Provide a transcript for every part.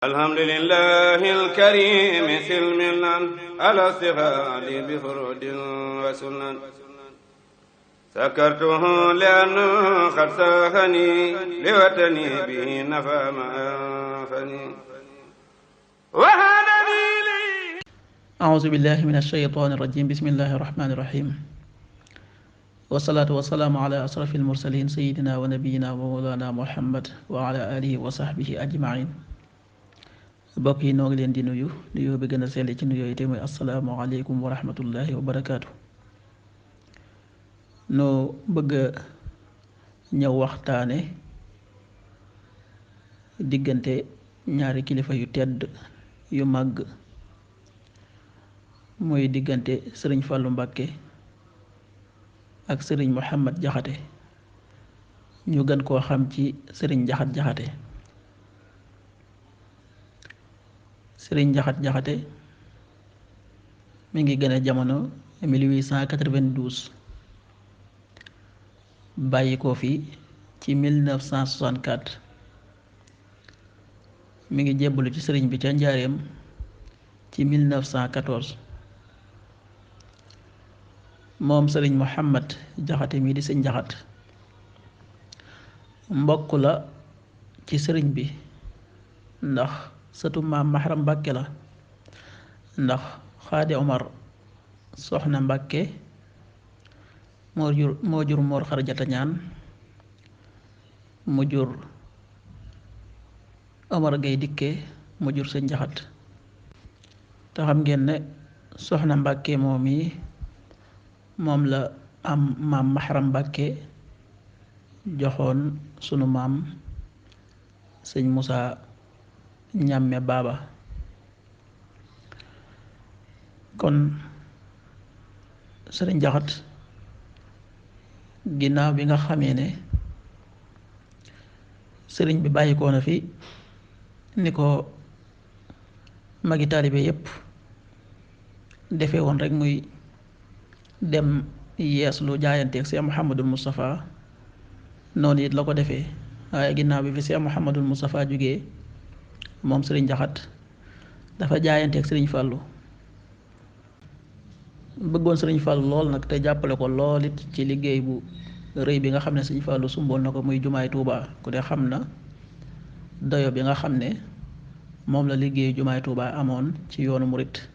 alhamdulillahi alkarimi silmilan ala stighaali bi furudin wa sunan sakartuhu li'anna qad saahani liwatani bihi nafa ma anfani wa hadani li a'uuzu billahi mina shaytaani rajiim bismillahi rahmaani rahiim wasalaatu wasalaamu ala asrafil mursaliin sayyidina wa nabiyyina wa mawlaana muhammad wa ala alihi wa sahbihi ajmain mbokk yi noo ngi leen di nuyu nuyoo bi gën a sell ci nuyoo yi te mooy assalaamu aleykum wa rahmatullahi wa barakaatu. noo bëgg a ñëw waxtaane diggante ñaari kilifa yu tedd yu màgg muy diggante sëriñ Fàllu Mbàkke ak sëriñ Muhammad Jaxate ñu gën koo xam ci sëriñ Njaxat Jaxate. sëriñ Njaxat Jaxate mi ngi gën a jamono 1892 bàyyi ko fi ci 1964 mi ngi jébbalu ci sëriñ bi ca njaareem ci 1914 moom sëriñ Muhammad Jaxate mii di sëñ Njaxat mbokk la ci sëriñ bi ndax sëtu maam Mahram Mbàkke la ndax Xaadi Omar soxna Mbàkke moo jur Moor Xarjata Ñaan mu jur Omar Gay Dikke mu jur sëñ Njaxat te xam ngeen ne soxna Mbàkke moom la am maam Mahram Mbàkke joxoon sunu maam sëñ Musaa ñàmme baaba. kon sëriñ Njaxat ginnaaw bi nga xamee ne sëriñ bi bàyyikoo na fi ni ko magi taalibe yépp defee woon rek muy dem yees lu jaayanteeg Seex Muhammadul Moustapha noonu it la ko defee waaye ginnaaw bi fi Seex Muhammadul Moustapha jógee moom sëriñ Njaxat dafa jaayanteeg sëriñ Fàllu bëggoon sëriñ Fàllu lool nag te jàppale ko lool it ci liggéey bu rëy bi nga xam ne sëriñ Fàllu sumboon na ko muy jumaay Tuubaa ku de xam na dayo bi nga xam ne moom la liggéey jumaay Tuubaa amoon ci yoonu murit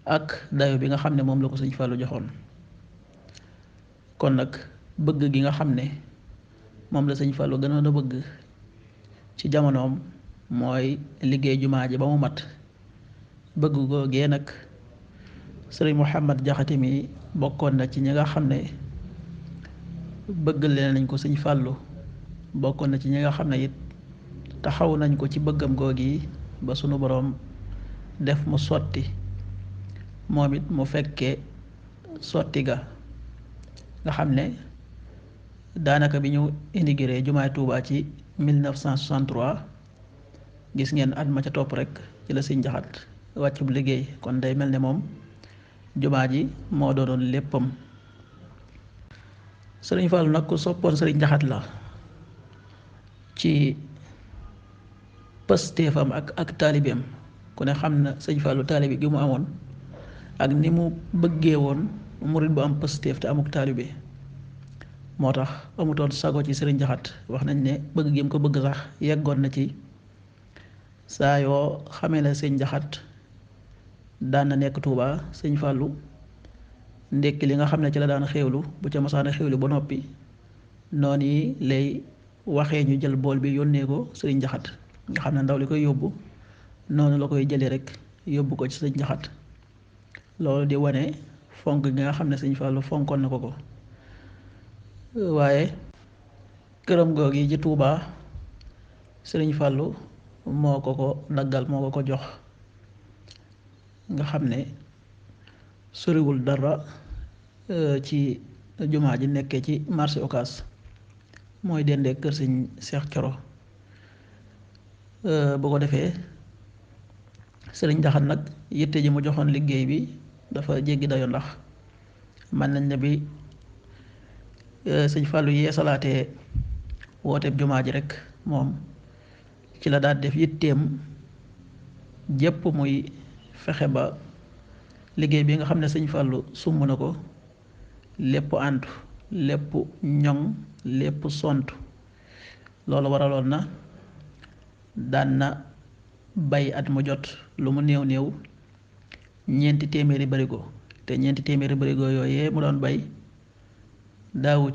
ak dayo bi nga xam ne moom la ko sëriñ Fàllu joxoon. kon nag bëgg gi nga xam ne moom la sëriñ Fàllu gënoon a bëgg ci jamonoom mooy liggéey jumaa ji ba mu mat bëgg googee nag sëriñ Muhammad Jaxate mi bokkoon na ci ñi nga xam ne bëgg leen nañ ko sëñ Fàllu bokkoon na ci ñi nga xam ne it taxaw nañ ko ci bëggam googi ba sunu boroom def mu sotti moom it mu fekkee sotti ga nga xam ne daanaka bi ñu inauguré jumaay Tuubaa ci 1963 gis ngeen at ma ca topp rek ci la sëñ Njaxat wàccub liggéey kon day mel ne moom jumaa ji moo doonoon léppam. sëriñ Fàllu nag ku soppoon sëriñ Njaxat la ci pëstéefam ak taalibeem ku ne xam na sëriñ Fàllu taalibe gi mu amoon ak ni mu bëggee woon murit bu am pëstéef te amuk taalibe moo tax amutoon sago ci sëriñ Njaxat wax nañ ne bëgg gi mu ko bëgg sax yeggoon na ci saa yoo xamee ne sëñ Njaxat daan na nekk Tuubaa sëñ Fàllu ndekki li nga xam ne ci la daan xéewlu bu ca masaana xéewlu ba noppi noonu yi lay waxee ñu jël bool bi yónnee ko sëriñ Njaxat nga xam ne ndaw li koy yóbbu noonu la koy jëlee rek yóbbu ko ci sëñ Njaxat loolu di wane fonk gi nga xam ne sëñ Fàllu fonkoon na ko waaye këram googi ci Tuubaa sëriñ Fàllu moo ko daggal moo ko jox nga xam ne soriwul dara ci jumaa ji nekkee ci marché Ocass mooy dendee kër sëñ Seex Coro bu ko defee sëriñ Njaxat nag yitte ji mu joxoon liggéey bi dafa jéggi dayo ndax man nañ ne bi sëñ Fàllu yee salaatee wooteeb jumaa ji rek moom ci la daal def yitteem jépp muy fexe ba liggéey bi nga xam ne sëñ Fallou sumb na ko lépp àntu lépp ñoŋ lépp sont. loolu waraloon na daan na bay at mu jot lu mu néew néew ñeenti téeméeri barigo te ñeenti téeméeri barigo yooyee mu doon bay daawu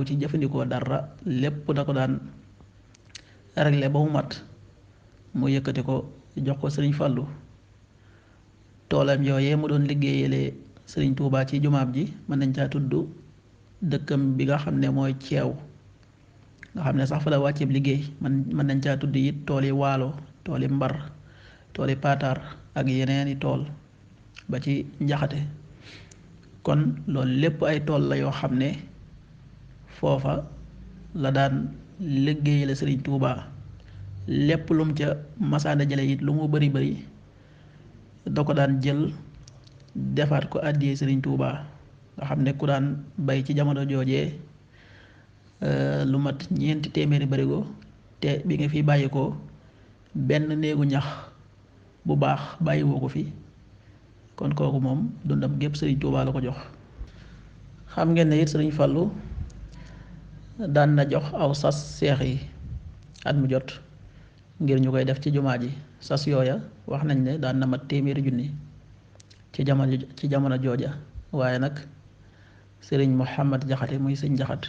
ci jëfandikoo dara lépp da ko daan réglé ba mu mat mu yëkkati ko jox ko sëriñ Fàllu toolam yooyee mu doon liggéeyale sëriñ Tuubaa ci jumaam ji mën nañ caa tudd dëkkam bi nga xam ne mooy ceew nga xam ne sax fa la wàcceeb liggéey mën nañ caa tudd it tool yi waalo tool yi mbar tool yi paataar ak yeneeni tool ba ci njaxate kon loolu lépp ay tool la yoo xam ne foofa la daan liggéey la sëriñ Tuubaa lépp lum ca masaana jële it lu mu bari bari da ko daan jël defaat ko àddiyee sëriñ Tuubaa nga xam ne ku daan bay ci jamono joojee lu mat ñeenti téeméeri barigo te bi nga fi bàyyi ko benn néegu ñax bu baax bàyyiwoo ko fi kon kooku moom dundam gépp sëriñ Tuubaa la ko jox. xam ngeen ne it sëriñ Fàllu daan na jox aw sas seex yi at mu jot ngir ñu koy def ci jumaa ji sas yooya wax nañ ne daan na mat téeméeri junni ci jamono jooja waaye nag sëriñ Muhammad Jaxate muy sëñ Jaxat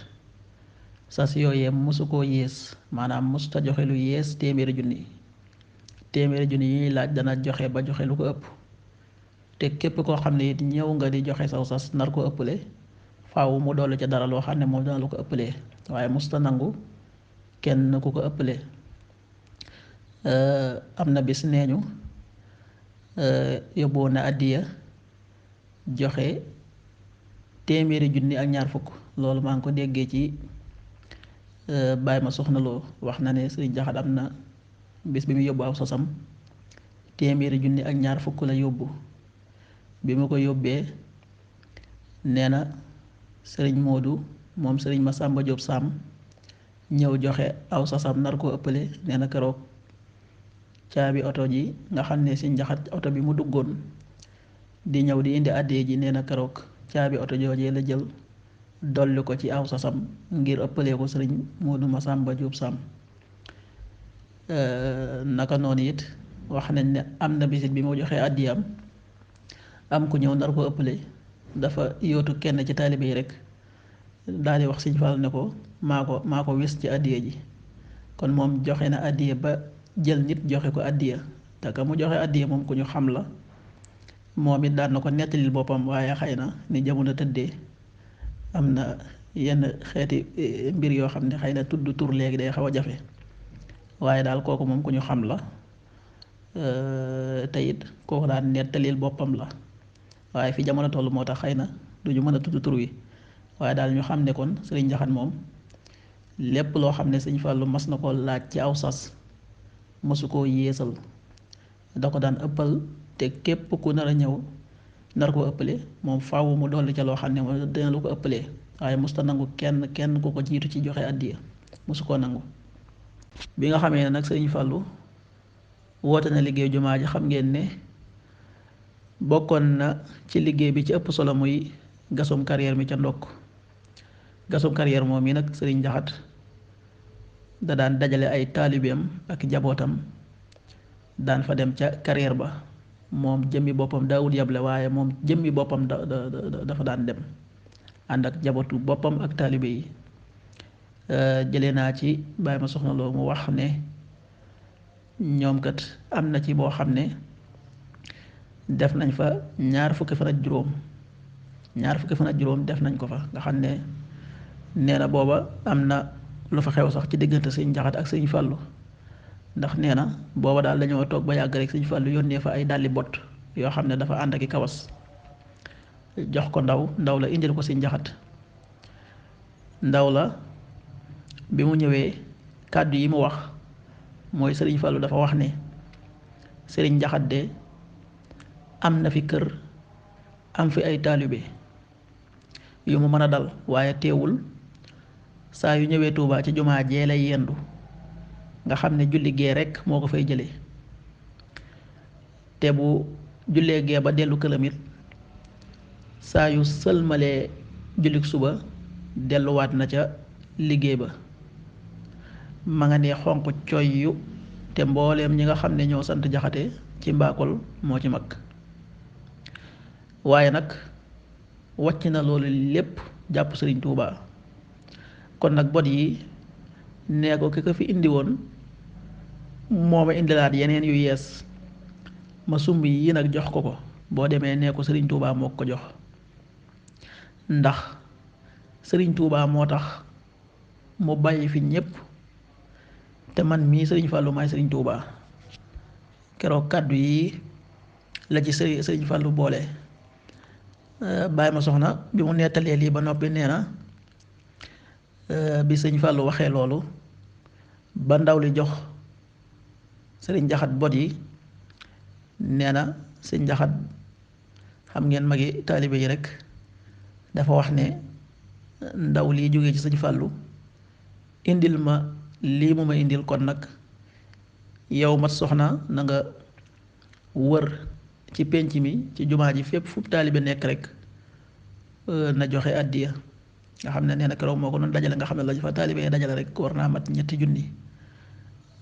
sas yooyee mosu koo yées maanaam mosuta joxe lu yées téeméeri junni yi ñuy laaj dana joxe ba joxe lu ko ëpp te képp koo xam ne it ñëw nga di joxe saw sas nar ko ëppale faaw mu dolli ca dara loo xam ne moom dana lu ko ëppalee waaye mosuta nangu kenn ku ko ëppalee am na bis neeñu yóbbuwoon na àddiya joxe téeméeri junni ak ñaar fukk loolu maa ngi ko déggee ci bàyyi ma soxna loo wax na ne sëriñ Jaxat am na bis bi mu yóbbu aw sosam téeméeri junni ak ñaar fukk la yóbbu bi mu ko yóbbee nee na sëriñ Moodu moom sëriñ Masamba Jóob Sàmm ñëw joxe aw sosam nar koo ëppale nee na keroog caabi oto ji nga xam ne sëriñ Jaxat oto bi mu duggoon di ñëw di indi àddee ji nee na keroog caabi oto joojee la jël dolli ko ci aw sasam ngir ëppalee ko sëriñ Moodu Masamba Jóob Sàmm naka noonu it wax nañ ne am na bisit bi mu joxee àddiyam am ku ñëw nar ko ëppale dafa yootu kenn ci taalibe yi rek daal di wax sëñ Fall ne ko maa ko wis ci àddiya ji kon moom joxe na àddiya ba jël nit joxe ko àddiya te ka mu joxe àddiya moom ku ñu xam la moom it daan na ko nettalil boppam waaye xëy na ni jamono tëddee am na yenn xeeti mbir yoo xam ne xëy na tudd tur léegi day xaw a jafe waaye daal kooku moom ku ñu xam la te it kooku daan nettalil boppam la waaye fi jamono toll moo tax xëy na du ñu mën a tudd tur wi waaye daal ñu xam ne kon sëriñ Jaxat moom lépp loo xam ne sëñ Fàllu mas na ko laaj ci aw sas mosu koo yéesal da ko daan ëppal te képp ku nar a ñëw nar koo ëppale moom faaw mu dolli ca loo xam ne moom dina lu ko ëppalee waaye mosuta nangu kenn ku ko jiitu ci joxe àddiya mosu koo nangu. bi nga xamee ne nag sëriñ Fàllu woote na liggéey jumaa ji xam ngeen ne bokkoon na ci liggéey bi ci ëpp solo muy gasum carrière mi ca ndokk gasum carrière moom yi nag sëriñ Jaxat da daan dajale ay taalibeem ak jabootam daan fa dem ca carrière ba moom jëmmi boppam daawul yable waaye moom jëmmi boppam dafa daan dem ànd ak jabootu boppam ak taalibe yi jëlee naa ci bàyyi ma soxna loo mu wax ne ñoom kat am na ci boo xam ne def nañ fa ñaar fukki fan ak juróom def nañ ko fa nga xam ne nee na booba am na lu fa xew sax ci diggante sëñ Jaxat ak sëñ Fàllu ndax nee na booba daal dañoo toog ba yàgg rek sëñ Fàllu yónnee fa ay dàlli bot yoo xam ne dafa ànd ak i kawas jox ko ndaw la indil ko sëñ Jaxat ndaw la bi mu ñëwee kàddu yi mu wax mooy sëriñ Fàllu dafa wax ne sëriñ Jaxat de am na fi kër am fi ay taalibe yu mu mën a dal waaye teewul saa yu ñëwee Tuubaa ci jumaa jee lay yendu nga xam ne julli gee rekk moo ko fay jële te bu jullee gee ba dellu këram it saa yu sëlmalee jullik suba delluwaat na ca liggéey ba ma nga ne xonq coy yu te mbooleem ñi nga xam ne ñoo sant jaxate ci mbaakol moo ci mag waaye nag wàcc na loolu lépp jàpp sëriñ Tuubaa kon nag bot yi nee ko ki ko fi indi woon moo ma indilaat yeneen yu yees ma sumb yi nag jox ko boo demee nee ko sëriñ Tuubaa moo ko jox ndax sëriñ Tuubaa moo tax mu bàyyi fi ñépp te man mii sëriñ Fàllu maay sëriñ Tuubaa keroog kàddu yi la ci sëriñ Fàllu boole bàyyi ma soxna bi mu nettalee lii ba noppi nee na bi sëriñ Fàllu waxee loolu ba ndaw li jox sëriñ Jaxat bot yi nee na sëriñ Jaxat xam ngeen magi taalibe yi rek dafa wax ne ndaw lii jógee ci sëriñ Fàllu indil ma lii mu ma indil kon nag yow mat soxna na nga wër ci pénc mi ci jumaa ji fépp fu taalibe nekk rek na joxe àddiya nga xam ne nee na keroog moo ko noonu dajale nga xam ne la fa taalibe yi dajale rek war naa mat 3 junni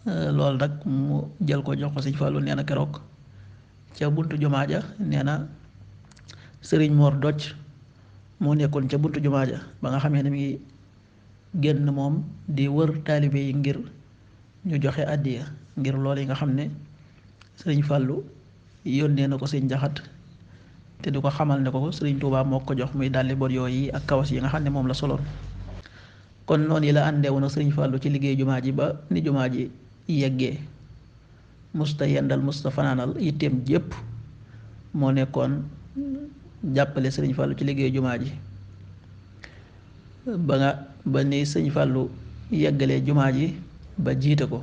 loolu nag mu jël ko jox ko sëñ Fallu nee na keroog ca buntu jumaa ja nee na sëriñ Mor Docc moo nekkoon ca buntu jumaa ja ba nga xamee ne mi ngi génn moom di wër taalibe yi ngir ñu joxe àddiya ngir loolu yi nga xam ne sëriñ Fàllu yónnee na ko sëriñ Jaxat te du ko xamal ne ko sëriñ Tuubaa moo ko jox muy dalli bot yooyu ak kawas yi nga xam ne moom la soloon kon noonu yi la àndeewu na sëriñ Fàllu ci liggéey jumaa ji ba ni jumaa ji yeggee musta yendal musta fanaanal yitteem jépp moo nekkoon jàppale sëriñ Fàllu ci liggéey jumaa ji ba ni sëriñ Fàllu yeggalee jumaa ji ba jiite ko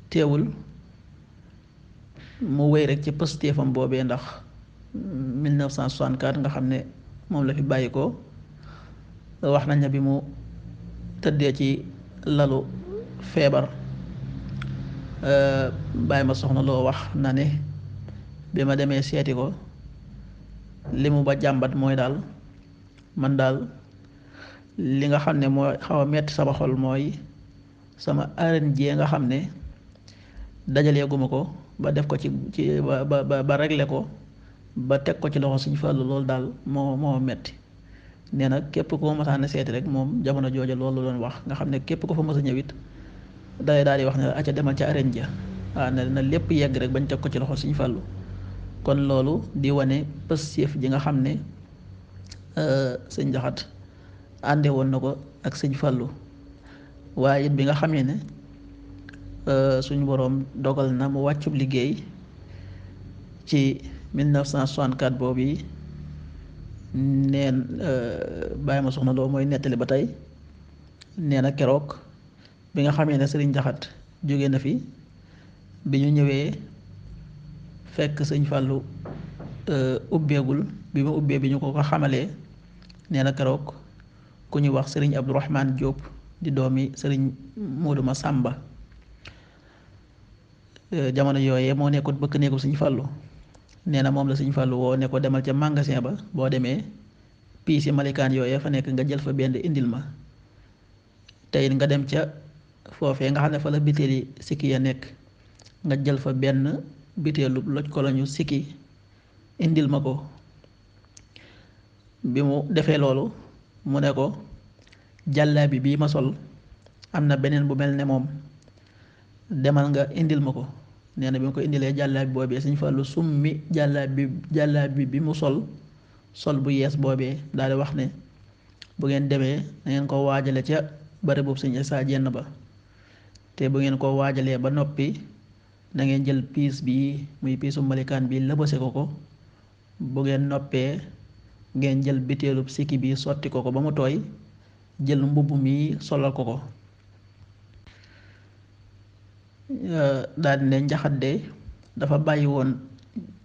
teewul mu wéy rek ci pëstéefam boobee ndax 1964 nga xam ne moom la fi bàyyi ko wax nañ ne bi mu tëddee ci lalu feebar bàyyi ma soxna loo wax na ne bi ma demee seeti ko li mu ba jàmbat mooy daal man daal li nga xam ne moo xaw a metti sama xol mooy sama arène jee nga xam ne dajaleeguma ko ba def ko ci ba réglé ko ba teg ko ci loxo Sëñ Fallu loolu daal moo metti nee na képp ko masaan seeti rek moom jamono jooja loolu doon wax nga xam ne képp ko fa mës a ñëwit day daal di wax ne la acca demal ca arène ja waaw na lépp yegg rek bañ teg ko ci loxo Sëñ Fallu kon loolu di wane pëstéef ji nga xam ne sëñ Jaxat ànde woon na ko ak Sëñ Fallu waaye it bi nga xamee ne suñu boroom dogal na mu wàccub liggéey ci 1964 boobu yi neen bàyyi ma soxna loo mooy nettali ba tey nee na keroog bi nga xamee ne sëriñ Jaxat jóge na fi bi ñu ñëwee fekk sëñ Fàllu ubbeegul bi mu ubbee bi ñu ko xamalee nee na keroog ku ñu wax sëriñ Abdourahman Diop di doomi sëriñ Moodu Masamba jamono yooyee moo nekkoon bëkk néegu sëñ Fàllu nee na moom la sëñ Fàllu woo ne ko demal ca magasin ba boo demee piis yi malikaan yooyee fa nekk nga jël fa benn indil ma tey nga dem ca foofee nga xam ne fa la bitéeli sikki ya nekk nga jël fa benn bitéelu loj ko lañu sikki indil ma ko bi mu defee loolu mu ne ko jàllaabi bii ma sol am na beneen bu mel ne moom demal nga indil ma ko nee na bi mu ko indilee jàllaabi boobee Sëñ Fallu summi jàllaabi bi mu sol bu yees boobee daal di wax ne bu ngeen demee na ngeen ko waajale ca bari boobu Sëñ Isaa Jenn ba te bu ngeen ko waajalee ba noppi na ngeen jël piis bi muy piisu malikaan bi lëbëse ko bu ngeen noppee ngeen jël bitéelub sikki bi sotti ko ba mu tooy jël mbubb mi solal ko daal ne Njaxat de dafa bàyyi woon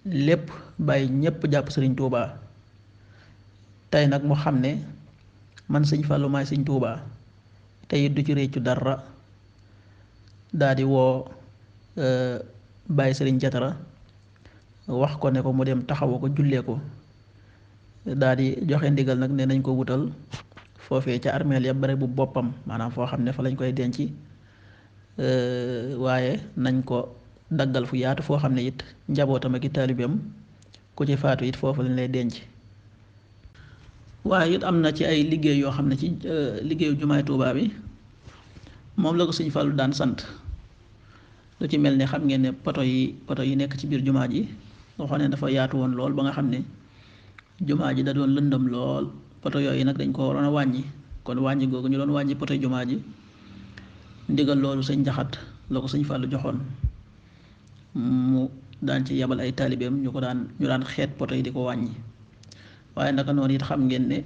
lépp bàyyi ñépp jàpp sëriñ Tuubaa tey nag mu xam ne man Sëñ Fallu maay Sëñ Tuubaa te it du ci réccu dara. daa di woo bàyyi sëriñ jatara wax ko ne ko mu dem taxawu ko jullee ko, daa di joxe ndigal nag ne nañ ko wutal foofee ca armeel ya bare bu boppam, maanaam foo xam ne fa lañ koy denc, waaye nañ ko daggal fu yaatu foo xam ne it njabootam ak i taalibeem ku ci faatu it foofu lañ lay denc. waaye it am na ci ay liggéey yoo xam ne ci liggéeyu jumaay Tuubaa bi moom la ko Sëñ Fallu daan sant. lu ci mel ne xam ngeen ne poto yi nekk ci biir jumaa ji nga xam ne dafa yaatu woon lool ba nga xam ne jumaa ji da doon lëndëm lool. poto yooyu nag dañ ko waroon a wàññi, kon wàññi googu ñu doon wàññi poto jumaa ji ndigal loolu sëñ Jaxat la ko Sëñ Fallu joxoon, mu daan ci yabal ay taalibeem ñu daan xeet poto yi di ko wàññi. waaye naka noonu it xam ngeen ne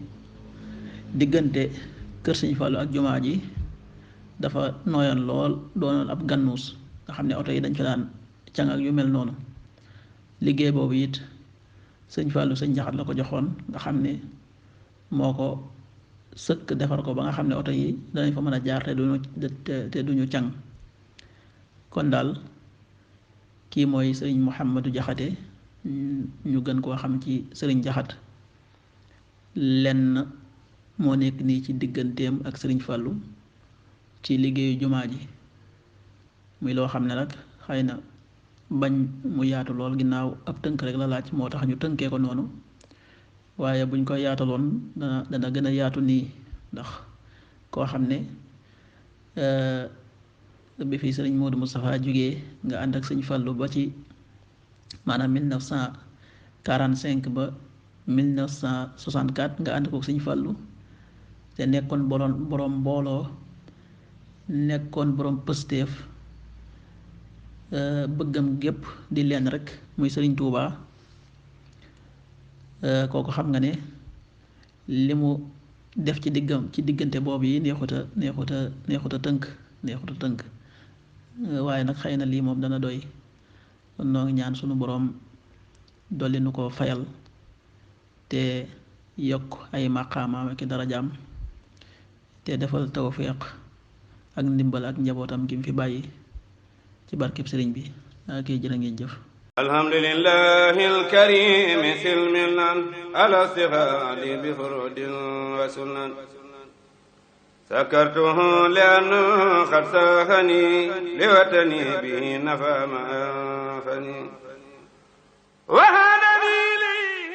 diggante kër Sëñ Fallu ak jumaa ji dafa nooyoon lool, doonoon ab gannuus nga xam ne oto yi dañ fa daan càng ak yu mel noonu. liggéey boobu it Sëñ Fallu sëñ Jaxat la ko joxoon, nga xam ne moo ko sëkk defar ko ba nga xam ne oto yi danañ fa mën a jaar te duñu càng. kon daal kii mooy sëriñ Muhammadu Jaxate, ñu gën koo xam ci sëriñ Jaxat. lenn moo nekk nii ci digganteem ak sëriñ Fallu ci liggéeyu jumaa ji, muy loo xam ne nag xëy na bañ mu yaatu lool ginnaaw ab tënk rek la laaj, moo tax ñu tënkee ko noonu. waaye buñ ko yaataloon dana gën a yaatu nii, ndax koo xam ne bi fi sëriñ Modou Moustapha jógee nga ànd ak sëñ Fallu ba ci maanaam 1945 ba 1964 nga ànd ko sëñ Fallu, te nekkoon boroom mbooloo, nekkoon boroom pësteef, bëggam gépp di leen rek muy sëriñ Tuubaa. kooku xam nga ne li mu def ci diggante boobu yi neexuta tënk. waaye nag xëy na lii moom dana doy, kon noo ngi ñaan sunu boroom dolli nu ko fayal te yokk ay maqaamaam ak darajaam, te defal tawfiq ak ndimbal ak njabootam gi mu fi bàyyi ci barkeb sëriñ bi. ak jërë ngeen jëf. alhamdulillahi alkarim silmilan ala sihadi bi furudin wa sunan sakartuhu liannu qad sahani liwatani bihi nafa ma anfani